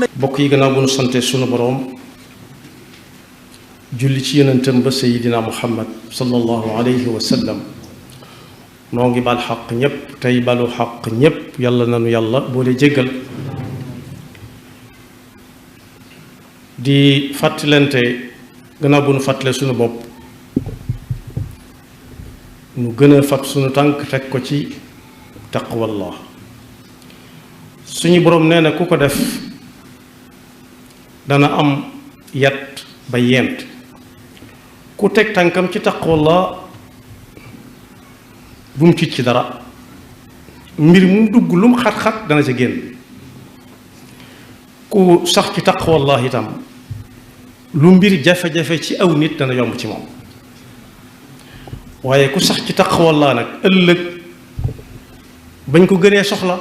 bokk yi gannaaw bu nu sante sunu boroom julli ci yonentam ba sayidina muhammad sallallahu alayhi wa sallam noo ngi bal xaq ñépp tey balu xaq ñépp yàlla nanu yàlla boole jéggal di fàttalante gannaaw bu nu fàttale sunu bopp nu gën a fab sunu tànk teg ko ci taqwallah suñu boroom nee na ku ko def dana am yat ba yent ku teg tànkam ci taqwallah bu mu tiit ci dara mbir mu dugg lu mu xat-xat dana ca génn ku sax ci taqwallah itam lu mbir jafe-jafe ci aw nit dana yomb ci moom waaye ku sax ci taqwallah nag ëllëg bañ ko gënee soxla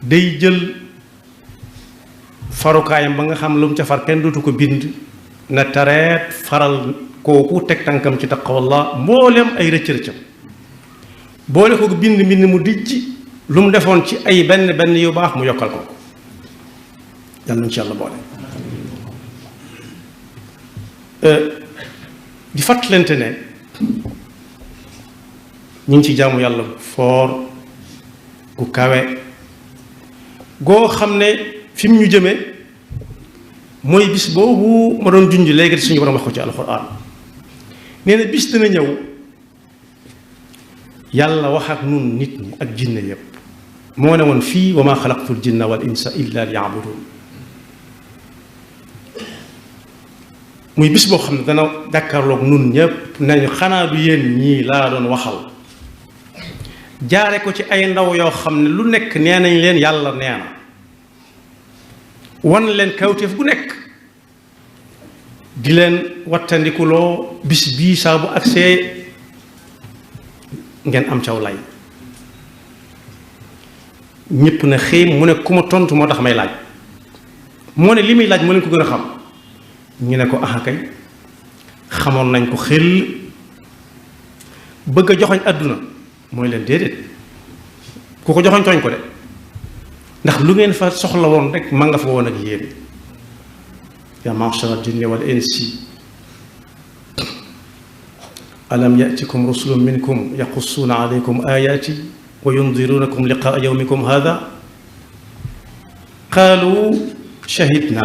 day jël farukaayam ba nga xam lu mu ca far kenn dootu ko bind na tareet faral kooku teg tànkam ci taqwallah mboolem ay rëcc-rëccam boole ko bind mbind mu dijj lu mu defoon ci ay benn yu baax mu yokkal ko yàlla nañu ci yàlla boole di fàttalante ne ñu ngi ci jaamu yàlla foor gu kawe goo xam ne fi mu ñu jëme mooy bis boobu ma doon junj léegi suñu borom wax ko ci alxuraan nee na bis dina ñëw yàlla wax ak nun nit ñi ak jinne yépp moo ne woon fii wa maa xalaqtul jinna wal insa illa liya'budun muy bis boo xam ne dana jàkkaarloog nun ñépp nañu xanaa du yéen ñii laa doon waxal jaare ko ci ay ndaw yoo xam ne lu nekk nee nañ leen yàlla nee na wan leen kawteef gu nekk di leen wattandikuloo bis bii saa bu agsee ngeen am caw lay ñépp na xëy mu ne ku ma tontu moo tax may laaj moo ne li muy laaj moo leen ko gën a xam ñu ne ko aha kay xamoon nañ ko xel bëgg a joxoñ àdduna mooy leen déedéet ku ko joxoñ tooñ ko de ndax lu ngeen fa soxla woon rek ma nga fa woon ak yéen yaa ma'shara jinni wal insi alam ya'tikum rusulun minkum yaqussuuna alaykum ayati wa yundirunakum liqaa yawmikum hada qaalu shahidna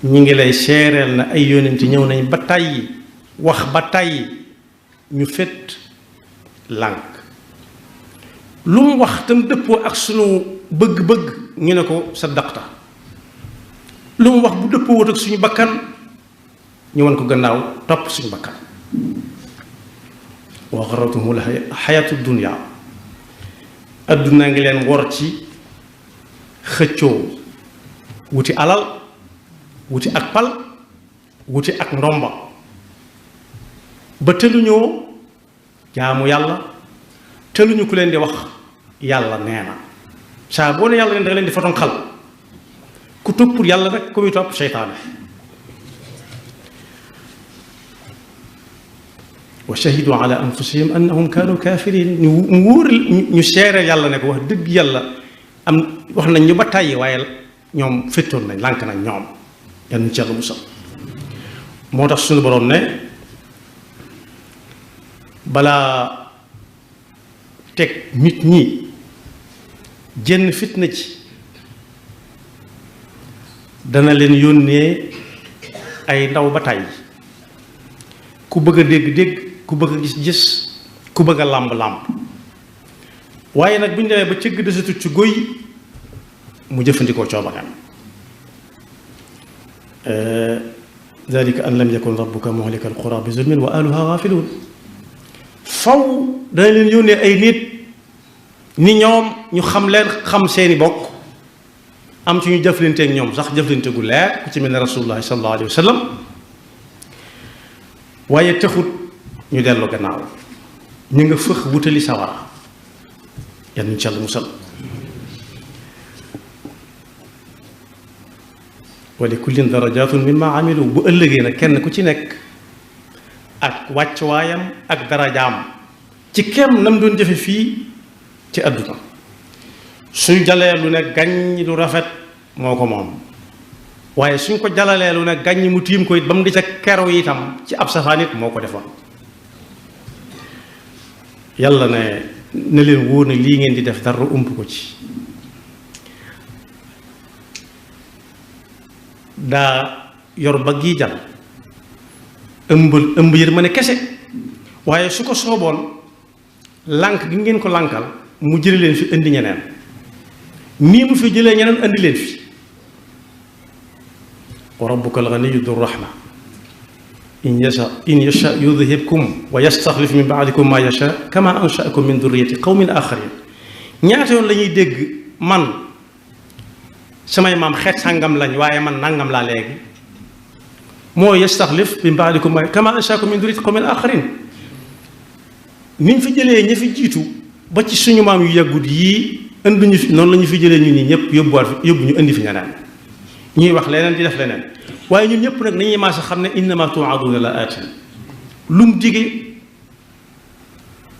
ñi ngi lay seereel na ay yonent ñëw nañ ba tàyyi wax ba tàyyi ñu fet lànk lu mu wax tam dëppoo ak sunu bëgg-bëgg ñu ne ko saddaqta lu mu wax bu dëppoo wut ak suñu bakkan ñu wan ko gannaaw topp suñu bakkan wa gharratuhumul hayatu dunya adduna ngi leen wor ci xëccoo wuti alal wuti ak pal wuti ak ndomba ba tëluñoo jaamu yàlla tëluñu ku leen di wax yàlla nee na saa boo ne yàlla leen da leen di foton xal ku toppul yàlla rek ku muy topp seytaane wa shahidu ala anfusihim annahum kaanu kafirin ñu wóor ñu seere yàlla ne ko wax dëgg yàlla am wax nañ ñu ba tàyyi waaye ñoom féttoon nañ lànk nañ ñoom yan ci yàlla musal moo tax suñu boroom ne balaa teg nit ñi jenn fitna ci dana leen yónnee ay ndaw ba tàyyi ku bëgg a dégg-dégg ku bëgg a gis-gis ku bëgg a làmb-làmb waaye nag bu ñu demee ba cëgg desatut ci góy mu jëfandikoo coobakan dalika an lam yakun rabbuka muhlika alqura bi zulmin wa ahluha gafilun faw dana leen yónnee ay nit ni ñoom ñu xam leen xam seeni bokk am ci ñu jëflanteeg ñoom sax jëflante gu leer ku ci mel ne rasulullah sallallahu alayhi wa sallam waaye taxut ñu dellu gannaaw ñu nga fëx wutali sawara yan ñu ci Yàlla musal wa li kullin darajatun mimma amilu bu ëllëgee nag kenn ku ci nekk ak wàccuwaayam ak darajaam ci kem nam doon jëfe fii ci àdduna suy jalee lu ne gàññ lu rafet moo ko moom waaye suñ ko jalaleelu ne gàññi mu tiim ko it ba mu di ca kero itam ci ab safaan it moo ko defoon yàlla ne leen wóor ne lii ngeen di def dara ump ko ci daa yor ba gii jal ëmb yërmande kese waaye su ko sooboon lànk gi ngeen ko lànkal mu jële leen fi indi ñeneen nii mu fi jëlee ñeneen indi leen fi wa rabbuka al-ganiyyu du rahma in yasha yudhibkum wa yastaxlif min baadikum ma yasha kama anshaakum min durriyati qawmin axarin ñaata yoon la ñuy dégg man samay maam xeet sàngam lañ waaye man nangam laa léegi moo yastaxlif min baadikum kama anshaakum min durriyati qawmin axarin niñ fi jëlee ña fi jiitu ba ci suñu maam yu yàggut yii indi ñu fi noonu la ñu fi jëlee ñu nii ñëpp yóbbu ñu indi fi ñeneen ñuy wax leneen di def leneen waaye ñun ñëpp nag nañuy maasa xam ne innama tuuaduuna la aatin lu mu dige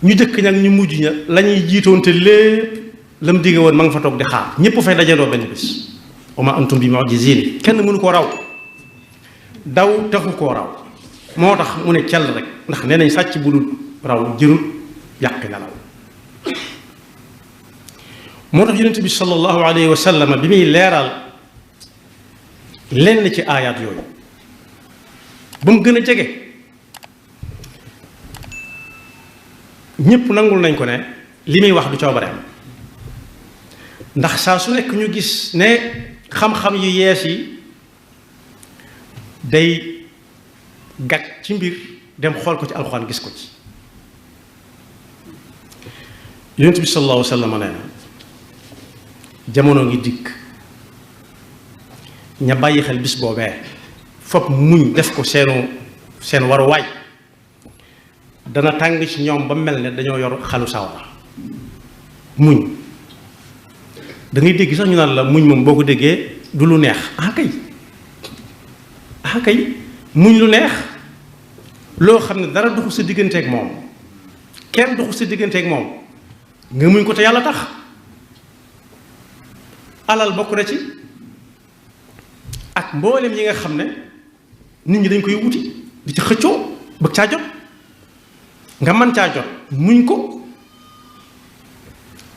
ñu jëkk ñag ñu mujj ña la ñuy jiitoon te lépp la mu dige woon ma nga fa toog di xaar ñëpp fay dajandoo benn bis wa ma antum bi mu'jizin kenn mënu koo raw daw taxu koo raw moo tax mu ne cell rek ndax nee nañ sàcc bu dul raw jërut yàq nelaw moo tax yonent bi sallallahu alayhi wa sallam bi muy leeral lenn ci aayaat yooyu ba mu gën a jege ñépp nangul nañ ko ne li muy wax du coobareem ndax saa su nekk ñu gis ne xam-xam yu yees yi day gàtt ci mbir dem xool ko ci alxuraan gis ko ci yonent bi sallallahu alayhi wa sallam nee na jamono ngi dikk ña bàyyi xel bis boobee foog muñ def ko seen waruwaay dana tàng ci ñoom ba mel ne dañoo yor xalu sawara muñ da ngay dégg sax ñu naan la muñ moom boo ko déggee du lu neex ah kay muñ lu neex loo xam ne dara doxu sa digganteeg moom kenn doxu sa digganteeg moom nga muñ ko te yàlla tax alal bokk na ci ak mboolem yi nga xam ne nit ñi dañ koy wuti di ci xëccoo bëgg caa jot nga mën caa jot muñ ko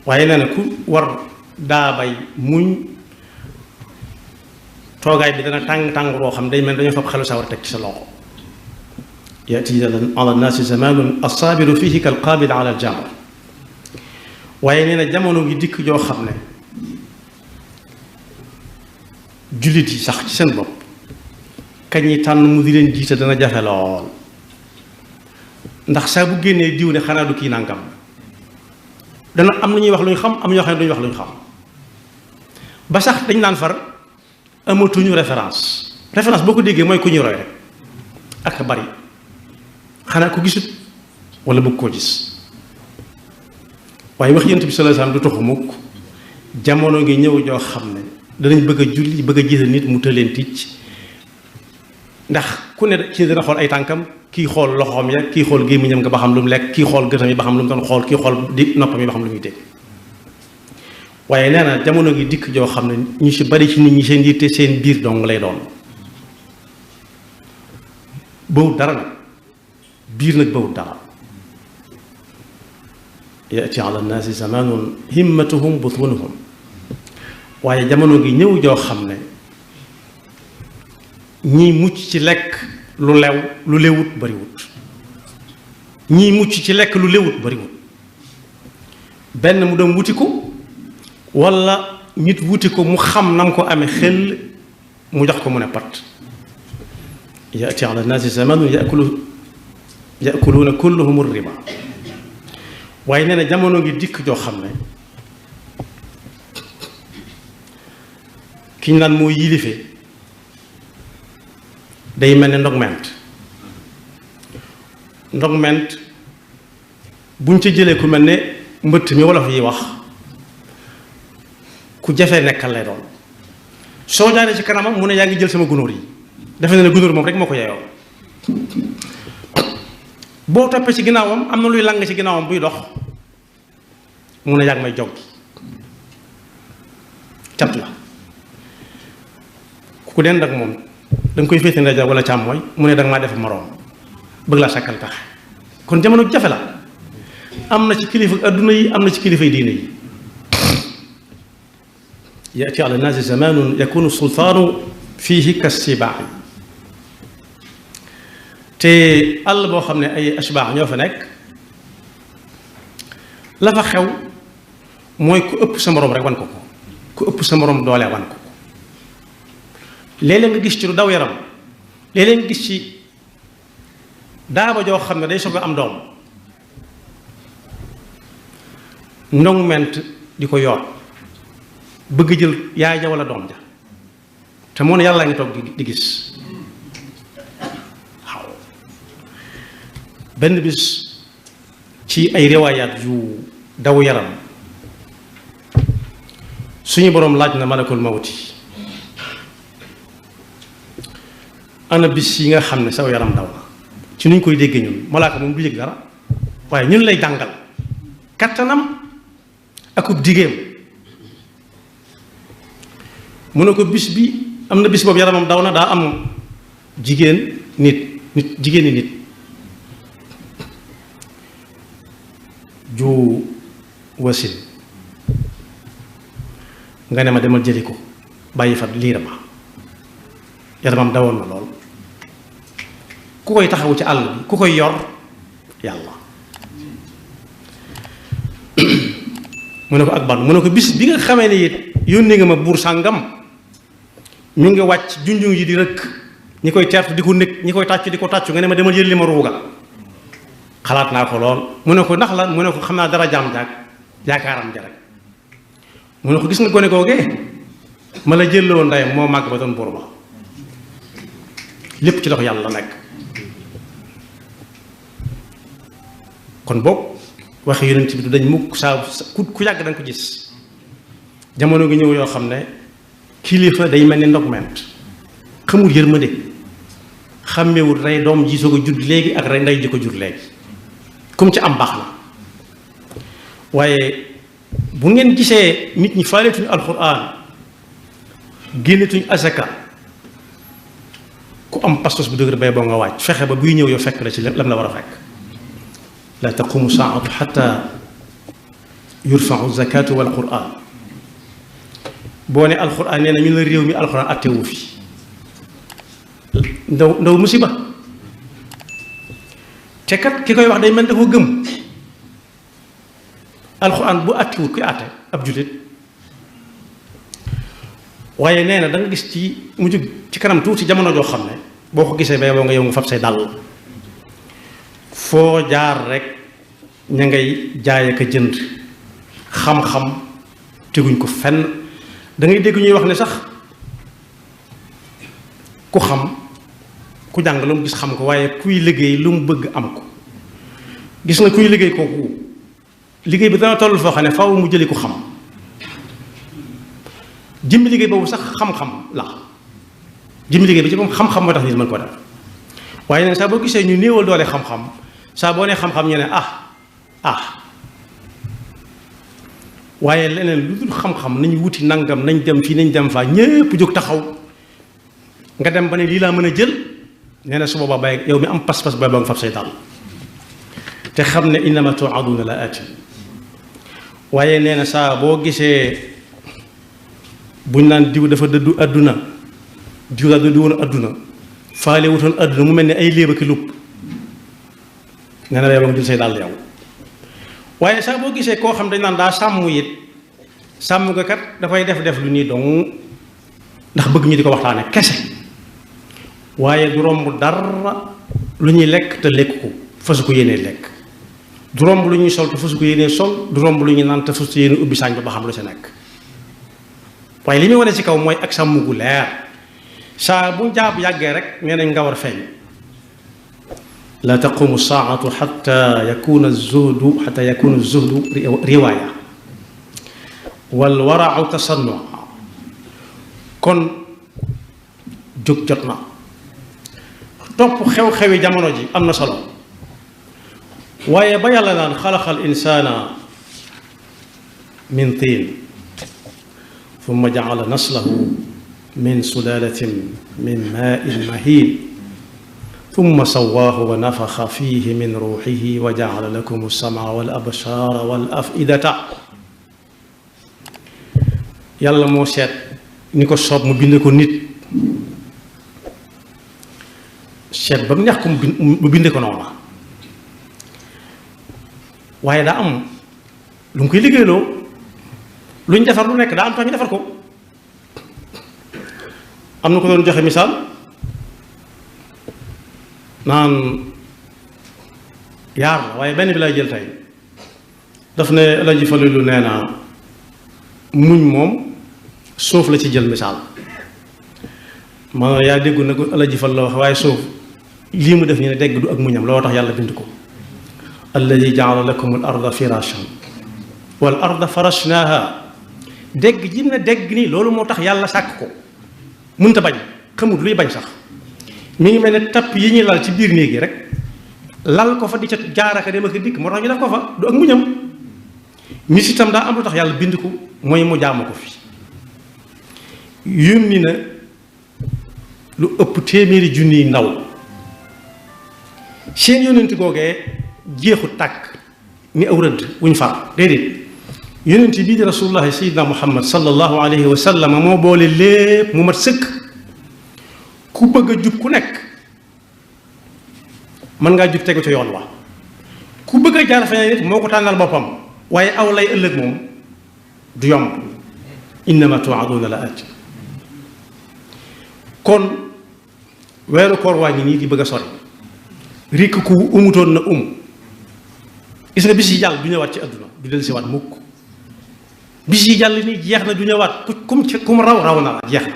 waaye nee na ku war daa bay muñ toogaay bi dana tàng boo xam day mel dañoo fab xelu sawar teg ci sa loxo yati ala nnaasi zamanun assaabiru fihi kal qaabid ala al jamr waaye nee na jamono gi dikk joo xam ne jullit yi sax ci seen bopp kañ yi tànn mu di leen jiite dana jafe lool ndax saa bu génnee diw ne xanaa du kii nangam dana am na ñuy wax lu ñu xam am ñoo xam ne duñu wax lu ñu xam ba sax dañ naan far amatuñu référence boo ko déggee mooy ku ñu roy rek ak bari xanaa ko gisut wala bëgg koo gis waaye wax yonent bi sallallahu alayhi wasallam du taxu mukk jamono ngi ñëw joo xam ne danañ bëgg a julli bëgg a jiital nit mu tëleen ticc ndax ku ne ci dana xool ay tànkam kii xool loxoom ya kii xool gémmiñam nga ba xam lu mu lekk kii xool gëtam yi ba xam lu mu doon xool kii xool di noppam yi ba xam lu muy dégg waaye nee na jamono ngi dikk joo xam ne ñu ci bari ci nit ñi seen yitte seen biir dong lay doon bawut dara nag biir nag bawut dara yati ala nnaasi zamanun himmatuhum butunuhum waaye jamono gi ñëw joo xam ne ñii mucc ci lekk lu lewut bariwut ñii mucc ci lekk lu lewut bariwut benn mu dem wuti ko walla nit wuti ko mu xam nam ko amee xel mu jox ko mu ne pat yati ala nnaasi zamanun yakuluuna kulluhum riba waaye nee na jamono ngi dikk joo xam ne ki ñu naan moo yilife day mel ne ndogment buñ ca jëlee ku mel ne mbëtt mi wolof yi wax ku jafee nekkal lay doon soo jaaree ci kanamam mu ne yaa ngi jël sama gunóor yi defe na ne gunóor moom rek moo ko yeyoo boo toppee ci ginnaawam am na luy lang ci ginnaawam buy dox mu ne yaa ngi may jog cat la ku dend ak moom da nga koy féete ndeyjoor wala càmmooñ mu ne da nga maa def moroom bëgg laa sàkkal tax kon jamono jafe la am na ci kilifa adduna yi am na ci kilifa diine yi yaati ala naasi zamanun yakunu sultaanu fiihi kasibaax te àll boo xam ne ay ashbaax ñoo fa nekk la fa xew mooy ku ëpp sa moroom rek wan ko ku ëpp sa moroom doole wan ko léeg-léeg nga gis ci lu daw yaram léeg-léeg nga gis ci daaba joo xam ne day soog a am doom ndong ment di ko yoot bëgg jël yaay ja walla doom ja te moo ne yàlla ngi toog di gis waaw benn bis ci ay riwaayaat yu daw yaram suñu boroom laaj na malakul mawti ana bis yi nga xam ne saw yaram daw na ci nuñ koy déggee ñun malaaka moom du yëg dara waaye ñun lay jàngal kattanam akub digéem mu ne ko bis bi am na bis boobu yaramam daw na daa am jigéeni nit ju wasin nga ne ma demal jëli ko bàyyi fa liira ma yaramam dawoon na lool ku koy taxawu ci àll bi ku koy yor yàlla mu ne ko ak ban mu ne ko bis bi nga xamee ne it yónnee nga ma buur sàngam mi ngi wàcc junjung yi di rëkk ñi koy teertu di ko nekk ñi koy tàccu di ko tàccu nga ne ma demal jël li ma ruuga xalaat naa ko lool mu ne ko ndax la mu ne ko xam naa dara jaam jaag yaakaaram ja rek mu ne ko gis nga gone googee ma la jël woon ndeyam moo màgg ba doon buur ba lépp ci loxo yàlla la nekk kon boog waxi yonent bi du dañ mukk saa ku yàgg danga ko gis jamono gi ñëw yoo xam ne kilifa day mel ni ndogment xamul yërmande xàmmewul rey doom ji soo ko jur léegi ak rey ndey ji ko jur léegi comme ci am baax na waaye bu ngeen gisee nit ñi faaleetuñu alxuraan génnetuñu asaka ku am pastos bu dëgër bay boo nga wàcc fexe ba buy ñëw yow fekk la ci lam la war a fekk la taqumu saatu xata yurfau zakatu wal quran boo ne alxuraan nee na ñu la réew mi alxuraan attewu fi ndaw musiba te kat ki koy wax day mel dafa gëm alxuraan bu attewut kuy àtte ab jullit waaye nee na da nga gis ci mu jóg ci kanam tuuti jamono joo xam ne boo ko gisee bay boo nga yow nga fab say dàll foo jaar rek ña ngay jaay ak a jënd xam-xam teguñ ko fenn da ngay dégg ñuy wax ne sax ku xam ku jàng lu mu gis xam ko waaye kuy liggéey lu mu bëgg am ko gis nga kuy liggéey kooku liggéey bi dana toll foo xam ne faaw mu jëli ko xam jëmmi liggéey boobu sax xam-xam la jëmmi liggéey bi ci moom xam-xam moo tax nit mën ko def waaye nag saa boo gisee ñu néewal doole xam-xam saa boo nee xam-xam ñu ne waaye leneen lu dul xam-xam nañ wuti nangam nañ dem fii nañ dem faa ñépp jóg taxaw nga dem ba ne lii laa mën a jël nee na su boobaa bàyyi yow mi am pas-pas ba nga fab say dàll te xam ne innama tuaduna la aati waaye nee na saa boo gisee buñ naan diw dafa dëddu adduna diw daa dëddu woon adduna faale wutoon adduna mu mel ni ay léeba ki lupp nee na yow nga jël say dàll yow waaye saa boo gisee koo xam dañ naan daa sàmm it sàmm nga kat dafay def lu nii dong ndax bëgg ñu di ko waxtaane kese waaye du romb dara lu ñuy lekk te lekk ko fasu ko yéenee lekk du romb lu ñuy sol te fasu ko yéenee sol du romb lu ñuy naan te fasu yéene ubbi saañ ba xam lu si nekk waaye li muy wane ci kaw mooy ak sàmm gu leer saa bu jaab yàggee rek nee nañ nga war feeñ la taqumu saatu xata yakuna zuhdu riwaaya wal warau tasannu kon jóg jot na topp xew-xewi jamono ji am na solo waaye ba yàlla naan xalaqal insaana min tiin thumma jaala naslahu min sulalatin min maa'in mahiin thumma sawwaahu wa nafaxa fiihi min ruuxihi wa ja'ala lakum as-sam'a wal absaara wal af'idata. yàlla moo seet ni ko soob mu bind ko nit seet ba mu neex ko mu bind ko noonu waaye daa am lu mu koy liggéeyloo lu ñu defar lu nekk daa am tax ñu defar ko. am na ko doon joxe misaal naan yaar la waaye benn bi lay jël tey daf ne El Hadj Falilou nee na muñ moom suuf la ci jël misaal ma yaa déggu na ko El Hadj Falilou la wax waaye suuf lii mu def ñu ne dégg du ak muñam looloo tax yàlla bind ko. alladi jaala lakum al arda firashan wal arda farashnaaha dégg ji ne dégg nii loolu moo tax yàlla sàkk ko. mënta bañ xamut luy bañ sax mi ngi mel ne tapp yi ñuy lal ci biir néeg yi rek lal ko fa di ca jaaraka dem ak dikk moo tax ñu def ko fa du ak muñam. nit itam daa am lu tax yàlla bind ko mooy mu jaamu ko fi yónni na lu ëpp téeméeri junniy ndaw seen yónnent googee jeexu tàkk ni aw rëdd wuñ far déedéet. yonent bii di rasulullahi sayyidina muhammad sallallahu alayhi wa sallam moo boole lépp mu mat sëkk ku bëgg a jub ku nekk mën ngaa jub tegu ca yoon wa ku bëgg a jaar feneen nit moo ko tànnal boppam waaye aw lay ëllëg moom du yomb innama tu'aduna la aat. kon weeru koor waa ngi nii di bëgg a sori rikk ku umutoon na gis nga bis yi jàll du ñëwaat ci àdduna du del si waat mukk bis yi jàll nii jeex na du ñëwaat kum raw na la jeex na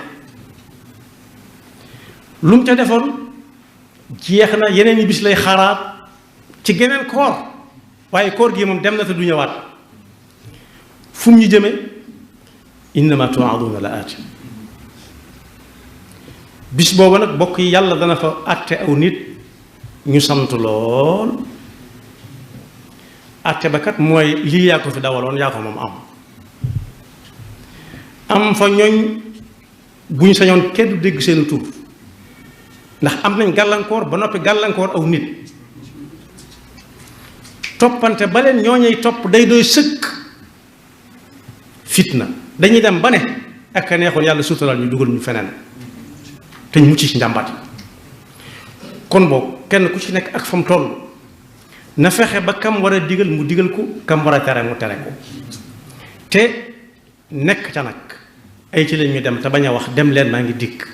lu mu ca defoon jeex na yeneen yi bis lay xaaraat ci geneen koor waaye koor gi moom dem na te du ñëwaat fu mu ñu jëme innama tu'aduna la aati. bis boobu nag bokk yi yàlla dana fa àtte aw nit ñu sant lool àtte ba kat mooy lii yaa ko fi dawaloon yaa ko moom am fa ñooñ buñ sañoon kenn du dégg seen tur ndax am nañ gàllankoor ba noppi gàllankoor aw nit toppante ba leen ñooñey topp day doy sëkk fitna dañuy dem ba ne ak a neexoon yàlla suutalal ñu dugal ñu feneen te ñu mucc ci njàmbat kon boobu kenn ku ci nekk ak fa mu toll na fexe ba kam war a digal mu digal ko kam war a tere mu tere ko te nekk ca nag ay ci leen ñu dem te bañ a wax dem leen maa ngi dikk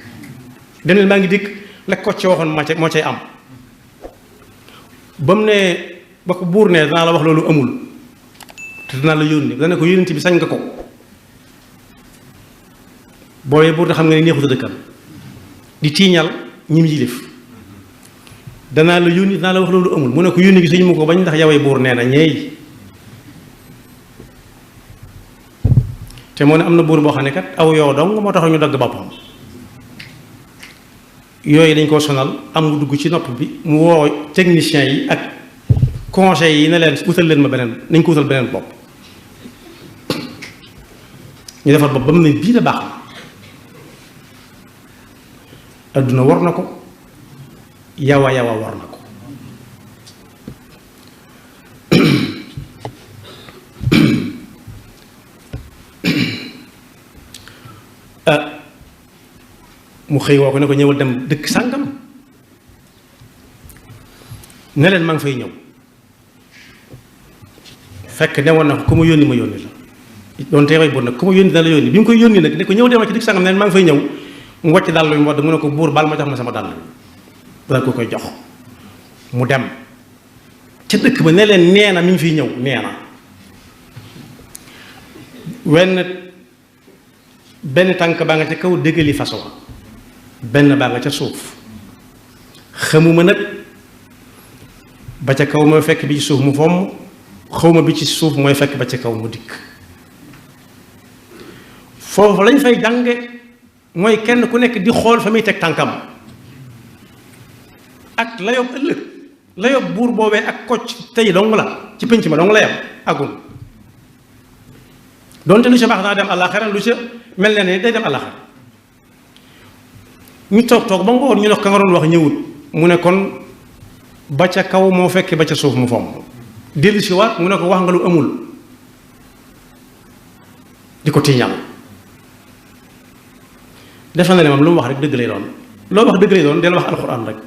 dem leen maa ngi dikk la ko ci waxoon moo cay am ba mu ne ba ko buur ne danaa la wax loolu amul te danaa la yónni dana ko yónnent bi sañ nga ko booyee buur te xam nga ne neexut a dëkkal di tiiñal ñim yilif danaa la yónni danaa la wax loolu amul mu ne ko yónni gi suñu mu ko bañ ndax yawee buur nee na ñeey te moo ne am na buur boo xam ne kat aw yow dong moo tax ñu dagg boppam yooyu dañ koo sonal am mu dugg ci nopp bi mu woo techniciens yi ak conseils yi ne leen wutal leen ma beneen nañ ko wutal beneen bopp ñu defar bopp ba mu ne bii la baax na adduna war na ko yawa war na ko mu xëy woo ko ne ko ñëwal dem dëkk sàngam ne leen maa ngi fay ñëw fekk ne woon na ko ku ma yónni la doon teewee buur nag ku ma yónni dina la yónni bi mu koy yónni nag ne ko ñëw demal ci dëkk sàngam ne leen maa ngi fay ñëw mu wàcc dàll bi mu wadd mu ne ko buur baal ma jox ma sama dàll bi ko koy jox mu dem ca dëkk ba ne leen nee na mi ngi fiy ñëw nee na benn tànk baa nga ca kaw déggali façon benn baa nga ca suuf xamuma nag ba ca kaw mooy fekk bi ci suuf mu fomm xawma bi ci suuf mooy fekk ba ca kaw mu dikk foofu lañ fay jànge mooy kenn ku nekk di xool fa muy teg tànkam ak la yob ëllëg la yob buur boobee ak kocc tey dong la ci pénc ma dong la yam agul donte lu ca baax naa dem àllaaxira lu ca mel ne day dem àllaaxira ñu toog ba ngoon ñu ne ka nga doon wax ñëwut mu ne kon ba ca kaw moo fekkee ba ca suuf mu fomm dellu si waat mu ne ko wax nga lu amul di ko tiiñal defe na ne moom lu mu wax rek dëgg lay doon loo wax dëgg lay doon del wax alxuraan rek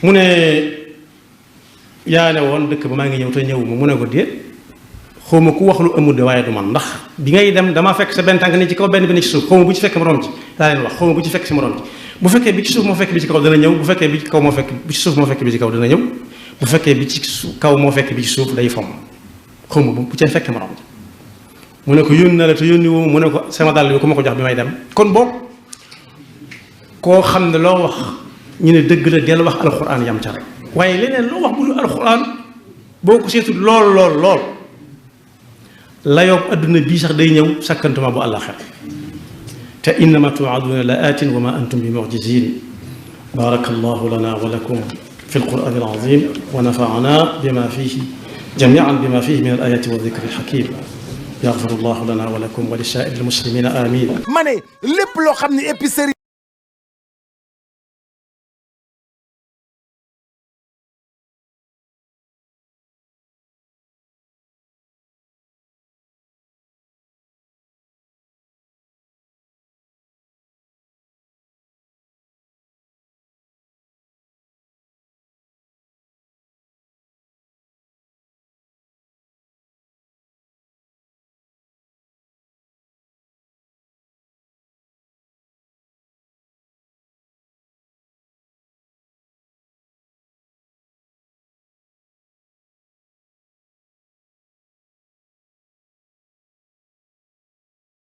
mu ne yaa ne woon dëkk ba maa ngi ñëw te ñëwuma mu ne ko déet xawma ku wax lu amul de waaye du man ndax bi ngay dem damaa fekk sa benn tànk ni ci kaw benn bi ne ci suuf xawma bu ci fekk morom ci daa leen wax xawma bu ci fekk si morom ci bu fekkee bi ci suuf moo fekk bi ci kaw dana ñëw bu fekkee bi ci kaw moo fekk bi ci suuf moo fekk bi ci kaw dana ñëw bu fekkee bi ci kaw moo fekk bi ci suuf day fomm xawma bu ca fekk morom ci mu ne ko yónni na la te yónni woo mu ne ko sama dàll bi ku ma ko jox bi may dem kon boog koo xam ne loo wax ñu ne dëgg la del wax alxuraan yam ca rek waaye leneen loo wax bu dul alxuraan boo ko seetul lool la yóbbu adduna bii sax day ñëw sakkantuma bu àllaxira te innama tuuaduuna la aatin wa ma antum bi mucjizin baraka allahu lana wa lakum fi alquran alazim wa nafaana bima fihi jamian bima fihi min alayati wa dikri alxakim yaxfiru allahu lana wa lakum wa li saa'iri almuslimina amin ma ne lépp loo xam ne épicerie